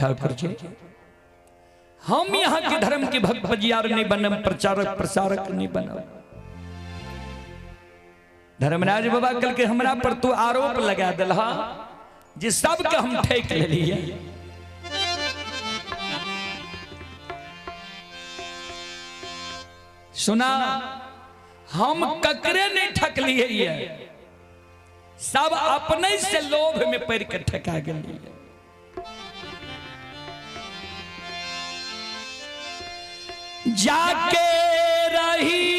ठाकुर जी, हम यहाँ के धर्म के भक्त पजियार नहीं बनब, प्रचारक प्रसारक नहीं बनब। धर्मराज बाबा कल के हमरा पर तू आरोप लगा दिलहा जे सबके हम ठेक लेलिए। सुना, हम ककरे नहीं ठकलिए, सब अपने से लोभ में पड़ के ठका गेलिए। जाके रही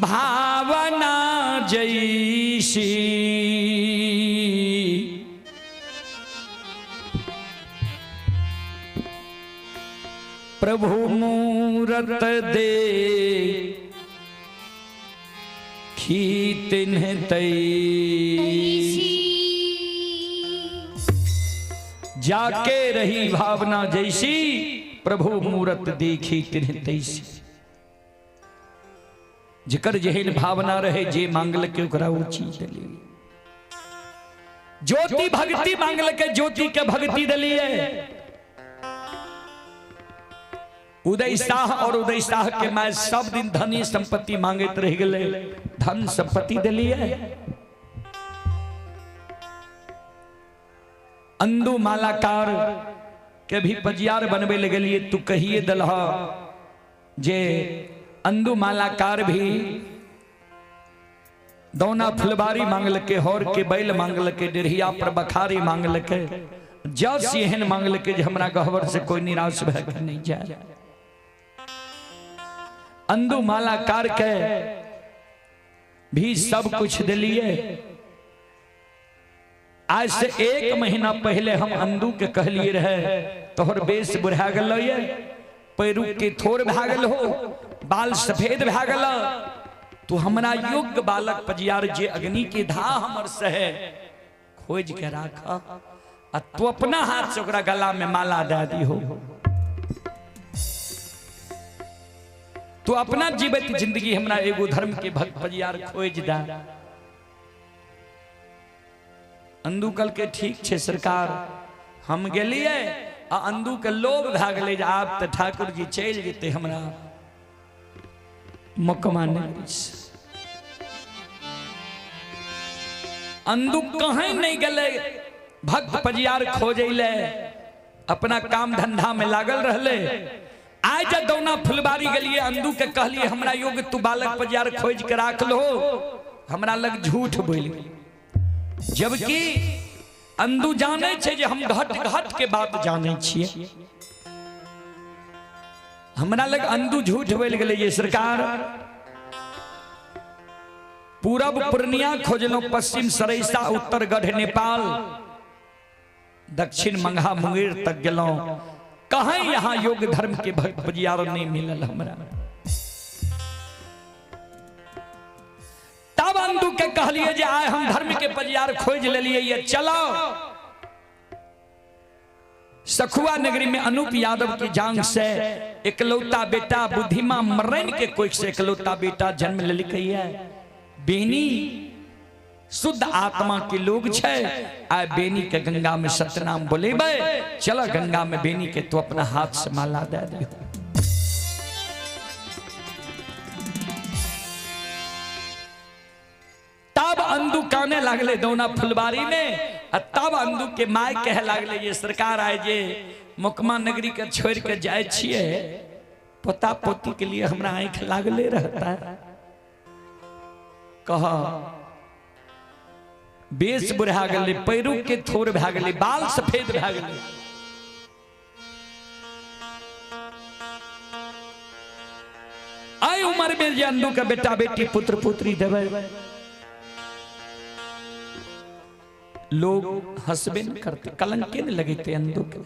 भावना जैसी, प्रभु मूरत दे तिन्ह तैसी। जाके रही भावना जैसी, प्रभु मूरत देखी तिन्ह तैसी। जकर जेहन भावना रहे, जे मांगल के ओकरा ओ चीज देलिए। ज्योति भक्ति मांगल के ज्योति के भक्ति देलिए। उदय शाह और उदय शाह के my सब दिन धनी संपत्ति मांगत रह गए, धन संपत्ति दिलिए। अंदू मालाकार के भी पजियार बनबे ले गेलिए, तू कहिए दलहा जे अंदू मालाकार भी दौना फुलबारी मांगल के, हौर के बैल मांगल के, डेढ़िया पर बखारी मांगल के, जस एहन मांगल के जे हमरा गहवर से कोई निराश भय के नहीं जाए। अंदू मालाकार के भी सब कुछ दिलिए। आज से 1 महीना पहले हम अंदू के कहलिए रहे, तोहर बेस बुढ़ा गल, पैरू के थोर भा गल हो, बाल सफेद भा गल, तू हमरा योग्य बालक पजियार जे अग्नि के धा हमर सहे खोज के राख, आ तू अपना हाथ से ओकरा गला में माला दे दी हो। तू अपना जीवित जिंदगी हमरा एगो धर्म के भक्त पजियार खोज दा। अंदू कल के ठीक छे सरकार, हम गेलिए आ अंदू के लोभ भा गेलै जे आब त ठाकुर जी चलि जेतै हमरा मकमा नगरी। अंदू कहीं नहीं गेलै भक्त पजियार खोजै ले, अपना काम धंधा में लागल रहले। आज जब दौना फुलबारी गेलिए, अंदू के कहलिए हमरा योग्य तू बालक पजियार खोज के राख लो, हमरा लग झूठ बोल। जबकि अंदू जाने छे जे हम घट घट के बात जाने छिए, हमरा लग अंदू झूठ बोल गेलै जे सरकार पूरब पूर्णिया खोजलहुँ, पश्चिम सरैसा, उत्तर गढ़ नेपाल, दक्षिण मंघा मुंगेर तक गेलहुँ, कहीं यहाँ योग्य धर्म के भक्त पजियार नहीं मिलल हमरा। तब अंदू के कहलिए जे आय हम धर्म के पजियार खोज लेलिए, ये चलो सखुआ नगरी में अनूप यादव की जांग से एकलौता बेटा बुद्धिमा मरन के कोख से एकलौता बेटा जन्म लेलकै है। बेनी शुद्ध आत्मा के लोग छे, आय बेनी के गंगा में सतनाम बोलेबे, चलो गंगा में बेनी के तो अपना हाथ से माला दे दे। तब अंदू काने लागले दौना फुलबारी में, आ तब अंदू के my कहे लागले ये सरकार आए जे मोकमा नगरी के छोड़ के जाए छिए, पोता पोती के लिए हमरा आंख लागले रहता है। कह बेस बुढ़ा गेलै, पैरू के थोर भा गेलै, बाल सफेद भा गेलै। आई उम्र में जे अंदू के बेटा बेटी पुत्र पुत्री देबै, लोग हंसबे न करते, कलंके न लगेते अंदू के।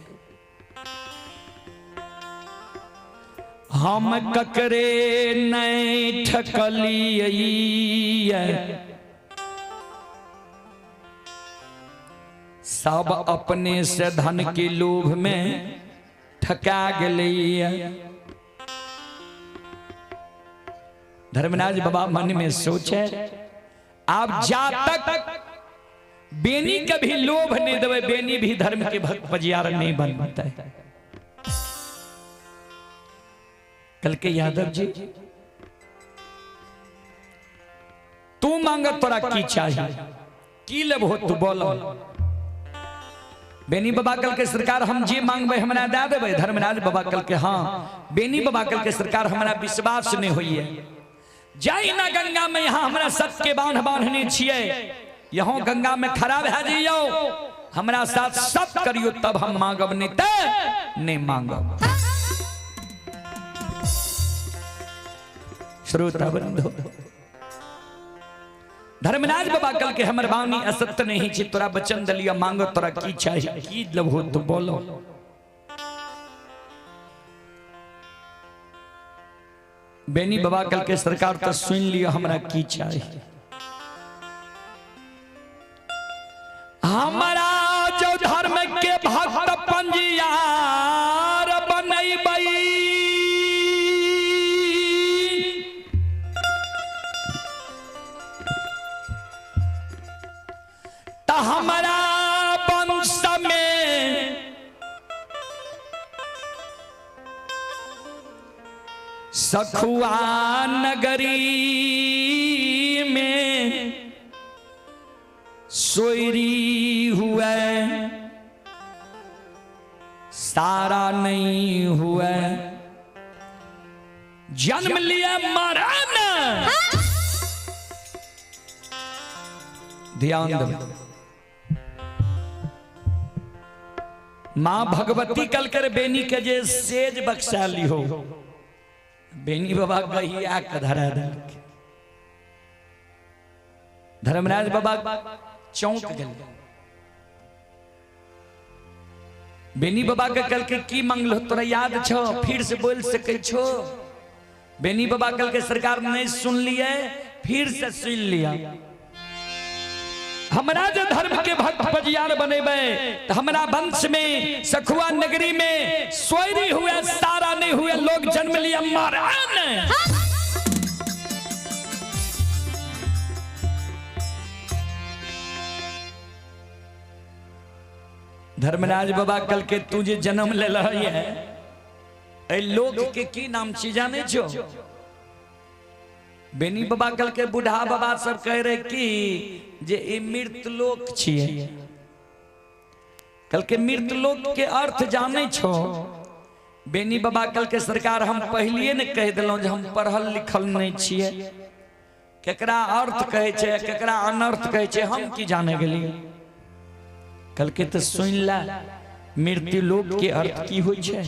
हम ककरे नहीं ठकलिए, सब अपने से धन के लोभ में ठका गेलै। धर्मराज बाबा मन में सोचे, आप जा तक बेनी के भी लोभ नहीं देवे, बेनी भी धर्म के भक्त पजियार नहीं बन पाता है। कल के यादव जी तू मांग तोरा की चाहिए, की लेबहो तू बोलो। बेनी बाबा कल के सरकार हम जे मांगबे हमरा दे देबै। धर्मराज बाबा कल के हाँ। बेनी बाबा कल के सरकार हमरा विश्वास नहीं होइए, जाई ना गंगा में, यहाँ हमरा सत्य के बांध बांधने छियै, यहाँ गंगा में खराब है जइयो, हमरा साथ सब करियो तब हम मांगब, नहीं ते नहीं मांगब। श्रोता बंधु, धर्मराज बाबा कल के हमर वाणी असत्य नहीं छी, तोरा वचन दलिया, मांगो तोरा की चाहिए, की लबहो तो बोलो। बेनी बाबा कल के सरकार तो सुन लियो हमरा की चाहिए, हमारा जो धर्म के भक्त पंजियार बनैबै, हमारा वंश में सखुआ नगरी में सोयरी हुए, सारा नहीं हुए, जन्म लिया मरण। ध्यान दो, मां भगवती कल कर बेनी के जे सेज बख्शा ली हो, बेनी बाबा गहिया के धरा देलक। धर्मराज बाबा चौंक गेल। बेनी बाबा के कल के की मंगलो तोरा याद छो, फिर से बोल सकै छो। बेनी बाबा कल के सरकार नहीं सुन लिए, फिर से सुन लिया। हमरा जे धर्म के भक्त पजियार बनेबै त हमरा वंश में सखुआ नगरी में सोयरी हुए, सारा नहीं हुए, लोग जन्म लिया मरण। धर्मराज बाबा कल के तू जे जन्म ले है, ए लोक के की नाम छी जाने छो? बेनी बाबा कल के बूढ़ा बाबा सब कह रहे की जे ई मृत लोक छिए। कल के मृत लोक के अर्थ जाने छो? बेनी बाबा कल के सरकार हम पहलिए ने कह दिलौं जे हम पढ़ल लिखल नहीं छिए, केकरा अर्थ कहे छे केकरा अनर्थ कहे छे हम की जाने गेलिए। कल के तो सुन ला मृत्यु लोक के अर्थ की होई छे।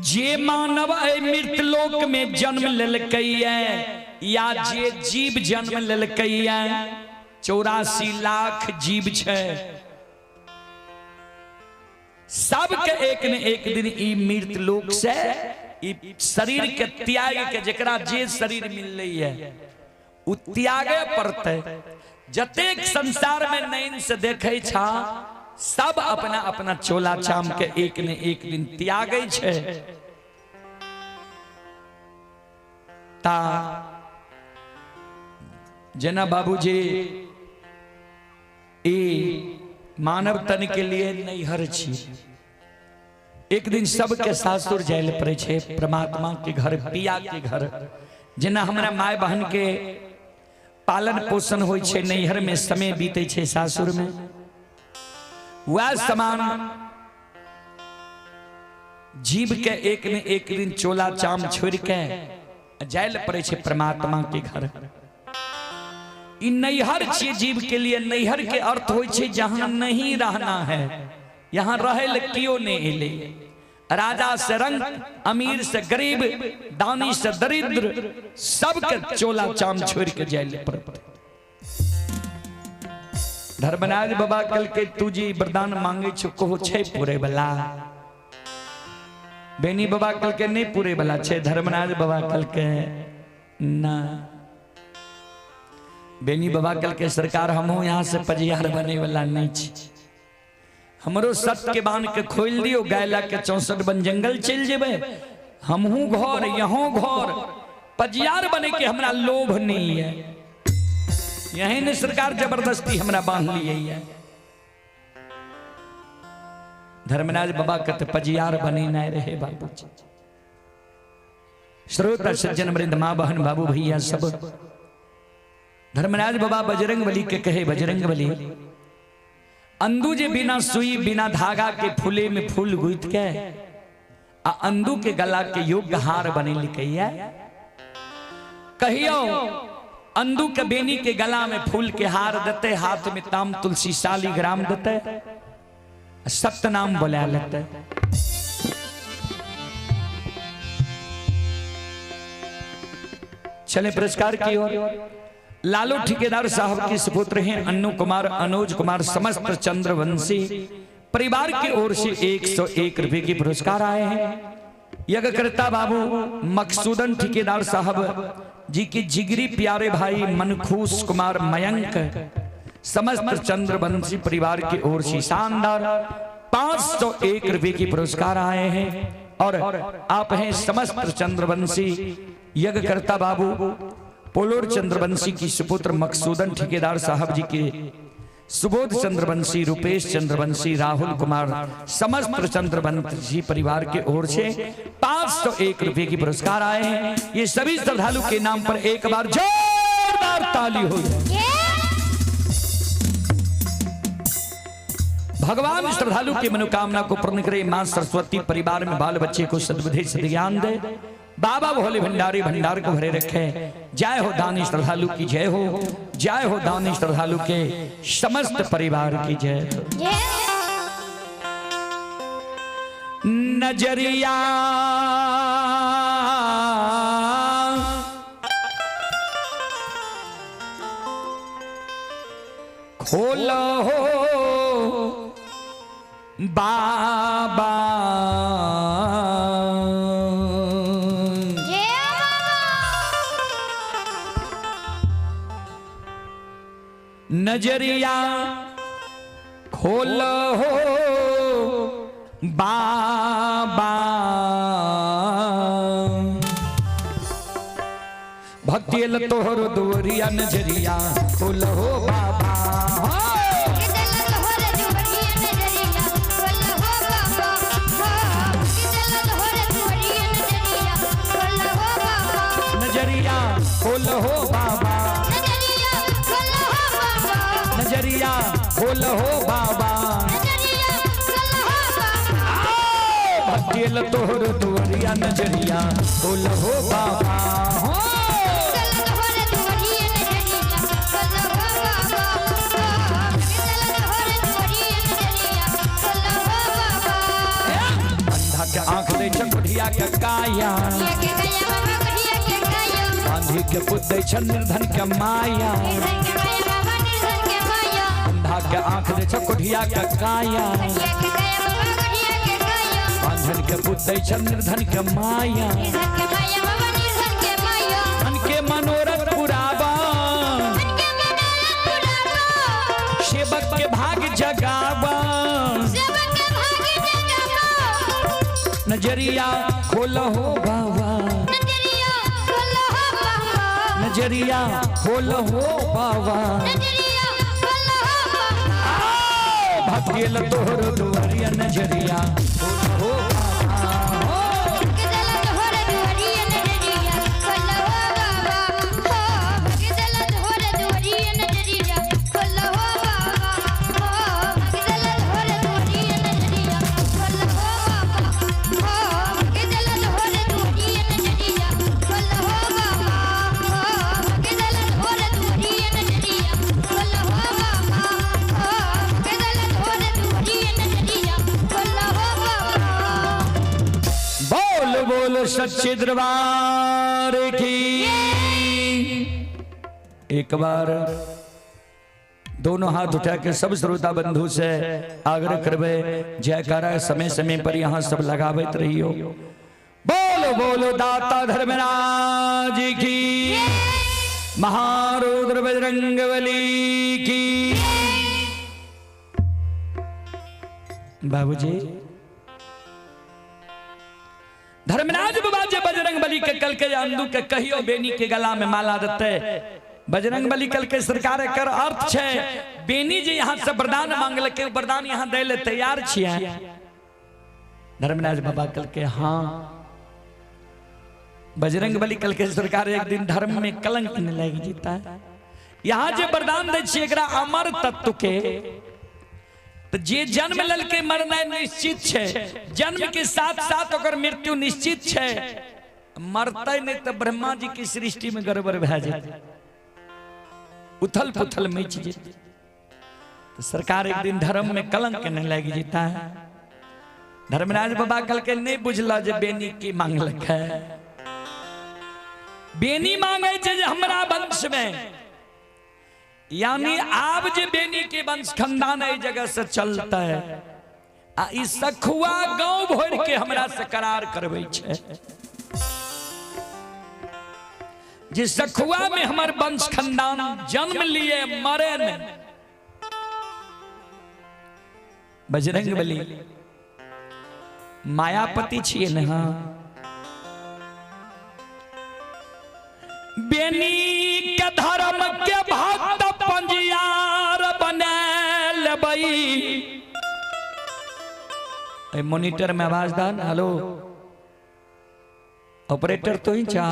जे मानव मृत लोक में जन्म लेलकैया या जे जीव जन्म लेलकैया, 84 लाख जीव छे, सबके एक न एक दिन ई मृत लोक से ई शरीर के त्याग के जकरा जे शरीर मिललै है उ त्यागे पड़तै। जतेक संसार में नैन से देखे छा सब अपना अपना चोला चाम के एक न एक दिन त्यागे छे। ता जना बाबूजी ई मानव तन के लिए नैहर छी, एक दिन सबके सासुर जाय पड़े छे, परमात्मा के घर, पिया के घर। जना हमरा my बहन के पालन पोषण होय छे नैहर में, समय बीते छे सासुर में, वह समान जीव के एक न एक दिन चोला चाम छोड़ के जायल पड़े छे परमात्मा के घर। ई नैहर छे जीव के लिए। नैहर के अर्थ होय छे जहां नहीं रहना है, यहाँ रहे ले क्यों नहीं एले। राजा से रंग, अमीर से गरीब, दानी से दरिद्र, सबके चोला चाम छोड़ के जायल पड़ते। धर्मराज बाबा कल के तू जी वरदान मांगे छो कहो छे पूरे वाला। बेनी बाबा कल के नहीं पूरे वाला छे। धर्मराज बाबा कल के ना। बेनी बाबा कल के सरकार हमहू यहाँ से पजियार बने वाला नहीं छी, हमरो सत के बांध के खोल दियो, गाय ला के 64 वन जंगल चल जेबे, हमहू घर यहों घर पजियार बने के हमरा लोभ नहीं है। यही ने सरकार जबरदस्ती हमरा बांध लिए है। धर्मराज बाबा कहते पजियार बने नहीं रहे बाबूजी। श्रोता सज्जन वृंद माँ बहन बाबू भैया सब, धर्मराज बाबा बजरंग बली के कहे, बजरंग बली अंदू जे बिना सुई बिना धागा के फूले में फूल गुथ के आ अंदू के गला के योग्य हार बने लिखैया। कहियो अंदू के बेनी के गला में फूल के हार देते, हाथ में ताम तुलसी शालीग्राम देते, सत्यनाम बोला लेते। चले पुरस्कार की ओर। लालू ठेकेदार साहब के सुपुत्र हैं अन्नू कुमार, अनुज कुमार, समस्त चंद्रवंशी परिवार की ओर से 101 रुपए के पुरस्कार आए हैं। यज्ञकर्ता बाबू मकसूदन ठेकेदार साहब जी के जिगरी प्यारे भाई मनखूस कुमार मयंक, समस्त चंद्रवंशी परिवार की ओर से शानदार 501 रुपए के पुरस्कार आए हैं। और आप हैं समस्त चंद्रवंशी यज्ञकर्ता बाबू पोलोर चंद्रवंशी की सुपुत्र मकसूदन ठेकेदार साहब जी के सुबोध चंद्रवंशी, रुपेश चंद्रवंशी, राहुल कुमार, समस्त चंद्रवंशी परिवार के ओर से 501 रुपए की पुरस्कार आए हैं। ये सभी श्रद्धालु के नाम पर एक बार जोरदार ताली हो। भगवान श्रद्धालु की मनोकामना को पूर्ण करे। मां सरस्वती परिवार में बाल बच्चे को सद्बुद्धि सद्ज्ञान दे। बाबा भोले भंडारी भंडार को भरे रखे। जय हो दानी श्रद्धालु की जय हो, जय हो दानी श्रद्धालु के समस्त परिवार की जय हो। नजरिया खोलो हो बाबा, नजरिया खोलो हो बाबा, भक्ति तोहर दुवरिया नजरिया खोलो हो बाबा। नजरिया खोलो हो बाबा, नजरिया खोलो हो बाबा, भक्ति तोहर दुवरिया नजरिया खोलो हो बाबा। अंधा के आंख दे चकुढ़िया के काया, आंधी के पुत दे निर्धन के माया, अंधा के आंख दे चकुढ़िया के काया, बांधन के पुत दे निर्धन के माया, मन के मनोरथ पुरावा, सेवक के भाग जगावा, नजरिया खोलो हो बाबा, नजरिया खोलो हो बाबा, भक्ति तोहर दुआरिया नजरिया खोलो हो बाबा। सच्चे दरबार की एक बार दोनों हाथ उठा के सब श्रोता बंधु से आग्रह करवे जयकारा समय समय पर यहाँ सब लगावत रहियो। बोलो बोलो दाता धर्मराज की, महारुद्र बजरंगबली की। बाबूजी धर्मराज बाबा जे बजरंग बली के कल के अंदू के कहियो बेनी के गला में माला देते। बजरंग बली कल के सरकार एकर अर्थ छै बेनी जे यहाँ से वरदान मांगलकै वरदान यहाँ दै ले तैयार छियै। धर्मराज बाबा कल के हाँ। बजरंग बली कल के सरकार एक दिन धर्म में कलंक नहीं लग जीता है। यहाँ जे वरदान दै छियै एकरा अमर तत्व के, तो जे जन्म ललके मरनाइ निश्चित छै, जन्म के साथ साथ ओकर मृत्यु निश्चित छै, मरतै नहीं तो ब्रह्मा जी की सृष्टि में गड़बड़ भए जेतै, उथल पुथल मच जेतै। तो सरकार एक दिन धर्म में कलंक नहीं लागि जेता है। धर्मराज बाबा कहलकै नहीं बुझल जे बेनी की मांगलक है। बेनी मांगे छै जे हमरा वंश में, यानी आब जे बेनी के वंश खानदान एहि जगह से चलता है, आ ई सखुआ गांव भर के हमरा से करार करबै छै जे सखुआ में हमर वंश खानदान जन्म लिए मरे नहीं। बजरंग बली मायापति छियै ने। हाँ बेनी के धर्म के भक्त पंजियार बना लेबै। मोनिटर में आवाज दान, हेलो ऑपरेटर तो ही चा।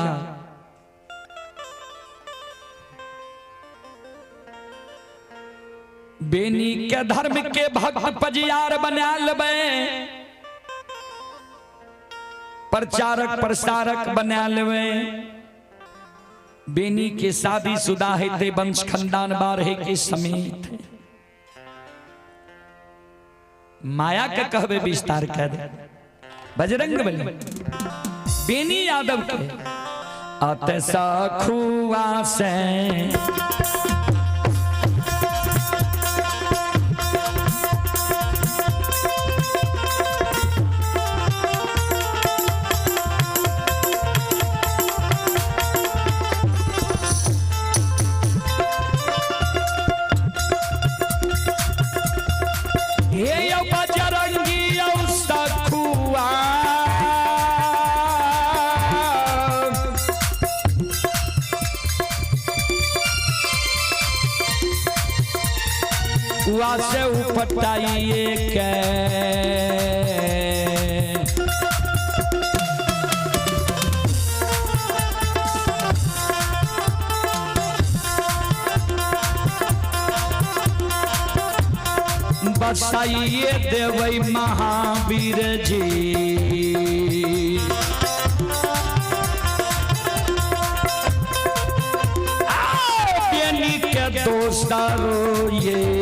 बेनी के धर्म के भक्त पंजियार बना लेबै, प्रचारक प्रसारक बना लेबै। बेनी के शादी शुदा हेतै, वंश खानदान बाढ़े के समेत। माया के कहबे विस्तार कर दे। बजरंग बली बेनी यादव के अत सखुआ से से उपटाइए के बसाइए देवै महावीर जी। बेनी के दोसरो ये